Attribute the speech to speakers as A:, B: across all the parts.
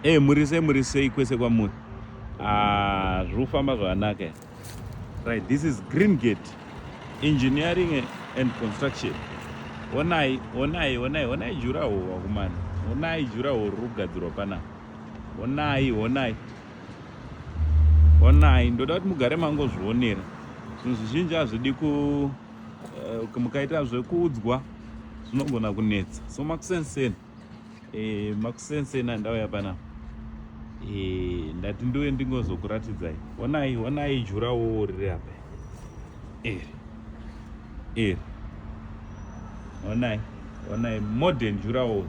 A: Hey, muri sei, muri sei kwese kwamuri? Ah, zviri kufamba zvakanaka. Right, this is Green Gate Engineering and Construction. Onai, onai, onai, onai durawall, vakomana. Onai durawall riri kugadzirwa panapa. Onai, onai. Onai, ndoda kuti mugare mangozvionera. Zvinhu zvizhinji hazvidi ku mukaita zvekuudzwa zvinogona kunetsa. So makusenseni. Makusenseni ndauya panapa. Ndati ndiuye ndingozokuratidzai. Onai, onai durawall riri apa. Iri. Iri. Onai, onai modern durawall.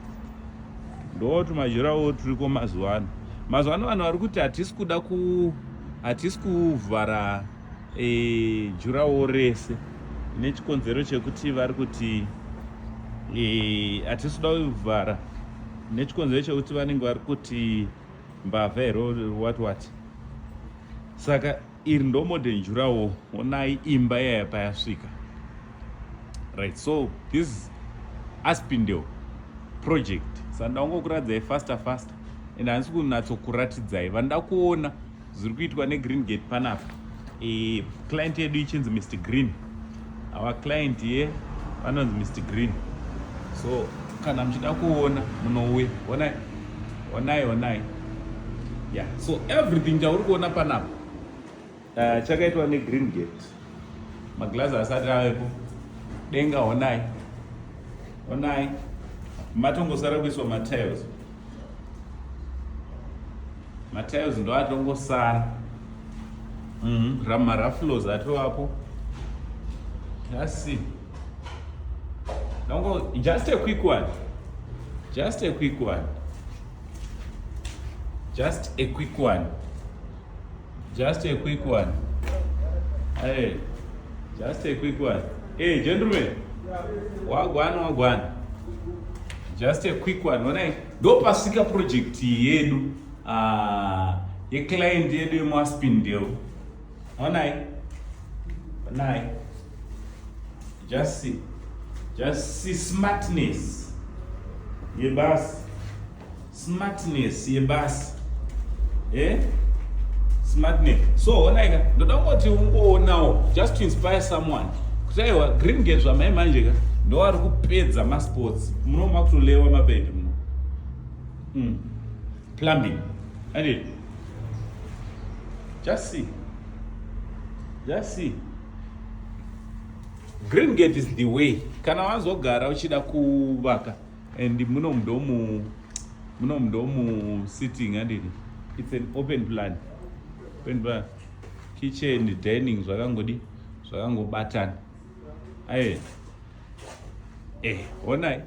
A: Ndo tumadurawall turiko mazuva ano. Mazuva ano vanhu vari kuti hatisi kuda ku hatisi kuvhara durawall rese nechikonzero chekuti vari kuti hatisi kuda kuvhara nechikonzero chekuti vanenge vari kuti mbavha here, what what. Saka iri ndo modern durawall. Onai imba yaya payasvika. Right, so this is Aspindale project. Saka ndakungokuratidzai faster faster and handisi kunyatsokuratidzai. Vanoda kuona zviri kuitwa neGreen Gate panapa, client yedu ichinzi Mr Green. Our client ye vanonzi Mr Green. So kana muchida kuona, munouya. Onai, onai, onai. Yeah, so everything chauri kuona panapa chakaitwa neGreen Gate. Maglazi asati avepo, denga onai, onai, matongosara kuiswa matiles. Matiles ndo atongosara. Maraflos atovapo. Asi Nongo, just a quick one, just a quick one, just a quick one, just a quick one. Hey, just a quick one. Hey, gentlemen, wagwan, wagwan. Just a quick one. Onai ndopasvika project yedu yeclient yedu yemuAspindale. Onai, onai. Just see, just see smartness yebasi, smartness yebasi, eh? Smartness. So onaika, ndoda kungoti ungoonawo just to inspire someone kuti aiwa, Green Gate zvamai manje ka ndo vari kupedza masports. Muno makutolewa mapendi muno, Plumbing andi. Just see, just see. Green Gate is the way kana wazogara uchida kuvaka. And muno ndomu, muno ndomu sitting, handiti? It's an open plan, open plan, kitchen, dining, zvakangodi zvakangobatana. Aye, onai,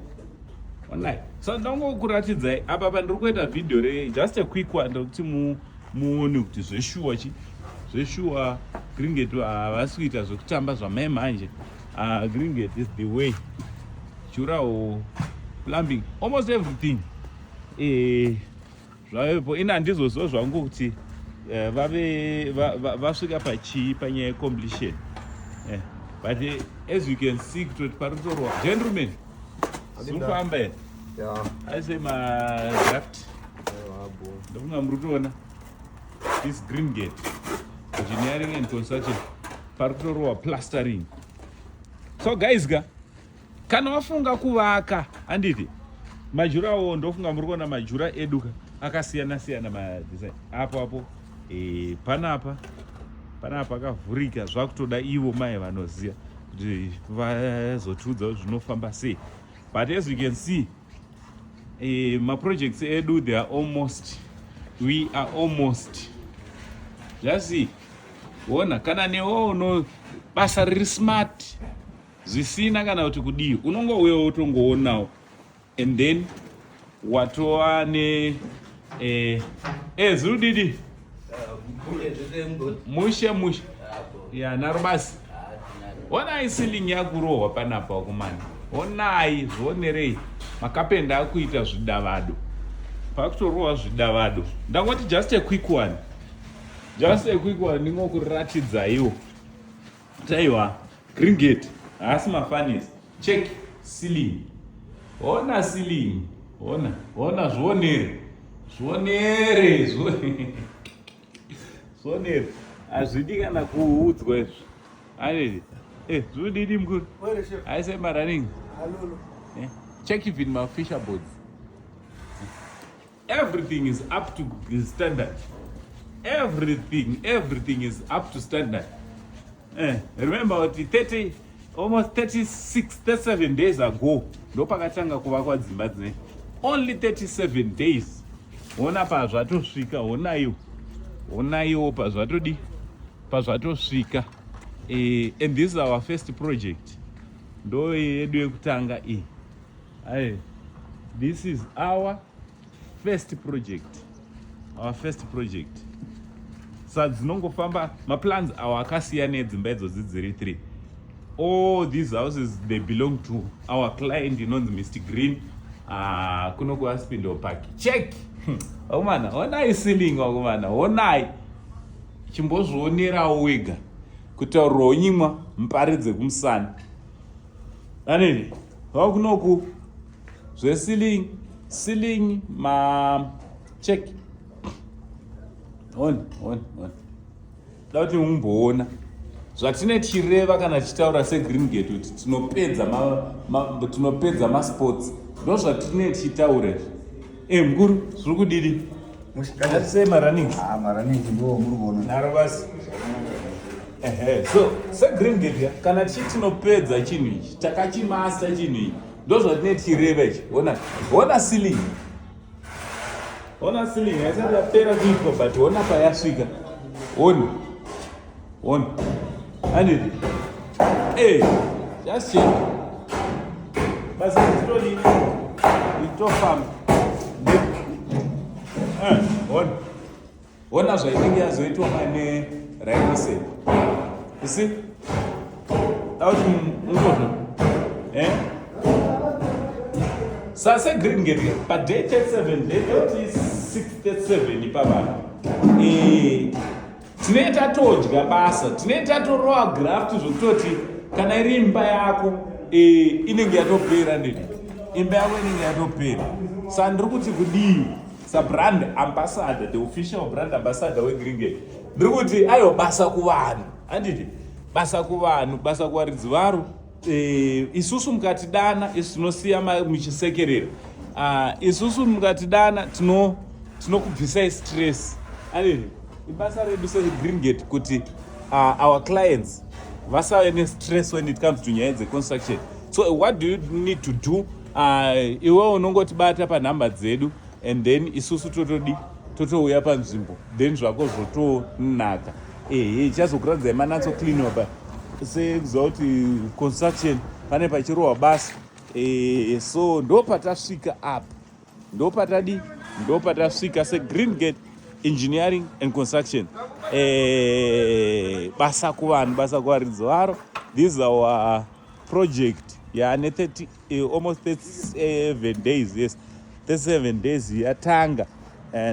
A: onai. So ndongokuratidzai apa pandiri kuita video re just a quick one rekuti muone kuti zveshuwa chi zveshuwa Green Gate havasi kuita zvekutamba zvamai manje. Green Gate is the way. Durawall, plumbing, almost everything zvavepo. Ini handizoziva zvangu kuti vave vasvika pachii panyaya yecompletion, but as you can see kutoti pari kutorwa. Gentlemen, zvirikufamba here?
B: Yeah.
A: Aise madraft, ndokunga muri kutoona this Green Gate Engineering and Construction pari kutorwa plastering. So guys ka, kana wafunga kuvaka, handiti madurawall, ndofunga muri kuona majura edu ka akasiyana siyana madesign apo apo. Panapa, panapa akavhurika. Zvakutoda ivo mai vanoziva kuti vazotiudza kuti zvinofamba sei. But as you can see, maprojects edu, they are almost, we are almost. Just see, ona kana newo uno basa riri smart zvisina kana kuti kudii, unongouya wotongoonawo and then watova ne zvirudidi mushe mushe ya naro basi. Onai ceiling yakurohwa panapa, wakomana. Onai, zvionerei, makapenda akuita zvidavado, pakutorohwa zvidavado. Ndangoti just a quick one, just a quick one, ndingokuratidzaiwo. Taiwa Green Gate haasi mafanisi. Check ceiling, ona ceiling, ona, ona, zvionere. Zvonere, zvonere. Hazvidi kana kuudzwa izvi. Anedi. Eh, zvodidi mukuru? I say marunning. Eh, check even my fisher boards. Everything is up to standard. Everything, everything is up to standard. Eh, remember kuti 30 almost 36 37 days ago ndopakatanga kuvakwa dzimba dzine only 37 days. Hona pazvatosvika, honaiwo, honaiwo pazvatodi, pazvatosvika. Eh, and this is our first project, ndo yedu yekutanga iyi. Aye, this is our first project, our first project. Sa dzinongofamba maplans awo akasiyana edzimba idzodzi dziri 3. All these houses, they belong to our client inonzi Mr Green, kuno kuAspindale Park. Check, vakomana, honai ceiling, vakomana, honai, chimbozvionerawo wega kutaurira unyimwa mupare dzekumusana anini vakunoku zveceiling, ceiling ma check on on on. Da kuti mumboona zvatine tichireva kana tichitaura seGreen Gate kuti tinopedza tinopedza masports, ndo zvatine tichitaura izvi. E, mukuru, zviri kudidi sei marunnings?
B: Ah, marunnings ndo muri kuona.
A: Nharo basi. Ehe, so seGreen Gate ya, kana tichiti tinopedza chinhu ichi, takachimaster chinhu ichi, ndo zvatine tichireva ichi. Ona, ona ceiling, ona ceiling haisati yapera kuitwa, but ona payasvika. Ona, ona, anditi? Eh, just check basi, titodini, itofamba. Ona, ona zvainenge yazoitwa mane rhinosep. You see, dauti mungozvo, eh, sase Green Gate paday 37, day 36, 37 ipapapa, eh, tinenge tatodya basa, tinenge tatorova graft zvokutoti kana iri imba yako, eh, inenge yatopera ndini, imba yako inenge yatopera. Saka ndiri kuti kudii, sabrand ambassador, the official brand ambassador weGreen Gate, ndiri kuti aiwa, basa kuvanhu, handiti? Basa kuvanhu, basa kuvaridzi varo. E, isusu mukatidana, isu tinosiya muchisekerera. Isusu mukatidana tinokubvisai stress, handiti? Ibasa redu seGreen Gate kuti our clients vasave nestress when it comes to nyaya dzeconstruction. So what do you need to do? Iwe unongotibata panhamba dzedu and then isusu totodi totouya panzvimbo, then zvako zvotonaka. Ehe, ichazokuratidzai manatso clean pa sekuziva kuti construction pane pachirohwa basa. E, so ndo patasvika apa, ndo patadi, ndo patasvika seGreen Gate Engineering and Construction. E, basa kuvanhu, basa kuvaridzi varo. This is our project yaane 30, almost 37 days, yes, 37 days yatanga.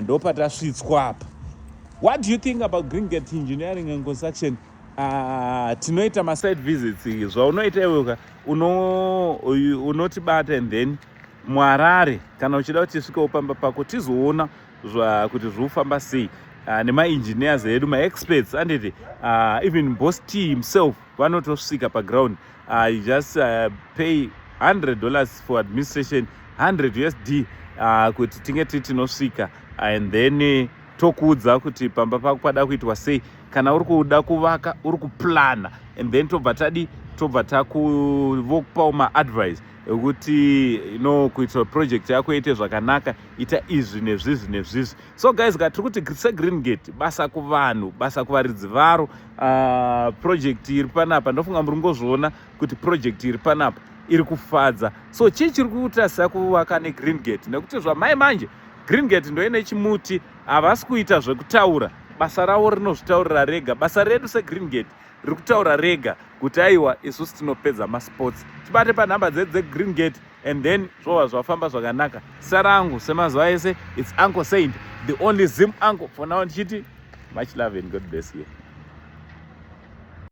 A: Ndo patasvitswa apa. What do you think about Green Gate Engineering and Construction? Tinoita masite visits. Zvaunoita iweka, unotibata and then muHarare kana uchida kuti tisvikewo pamba pako tizoona kuti zvofamba sei, nemaengineers edu, maexperts, anditi? Even Boss T himself vanotosvika paground. You just pay $100 for administration, 100 USD, kuti tinge ti tinosvika and then tokuudza kuti pamba pako pada kuitwa sei, kana uri kuda kuvaka, uri kuplana, and then tobva tadi, tobva takuvokupawo maadvice ekuti no, kuitira project yako iite zvakanaka, ita izvi nezvizvi nezvizvi. So guys, ka tiri kuti seGreen Gate, basa kuvanhu, basa kuvaridzi varo. Project iri panapa, ndofunga muri ngozviona kuti project iri panapa iri kufadza. So chii chiri kuita kuvaka neGreen Gate? Nekuti zvamai manje Green Gate ndoine chimuti, havasi kuita zvekutaura, basa ravo rinozvitaurira rega. Basa redu seGreen Gate riri kutaura rega kuti aiwa, isusu tinopedza masports. Tibate panhamba dzedu dzeGreen Gate and then zvova zvafamba zvakanaka. Zita rangu semazuva ese, it's Uncle Saint, the only Zim uncle for now. Ndichiti much love and God bless you.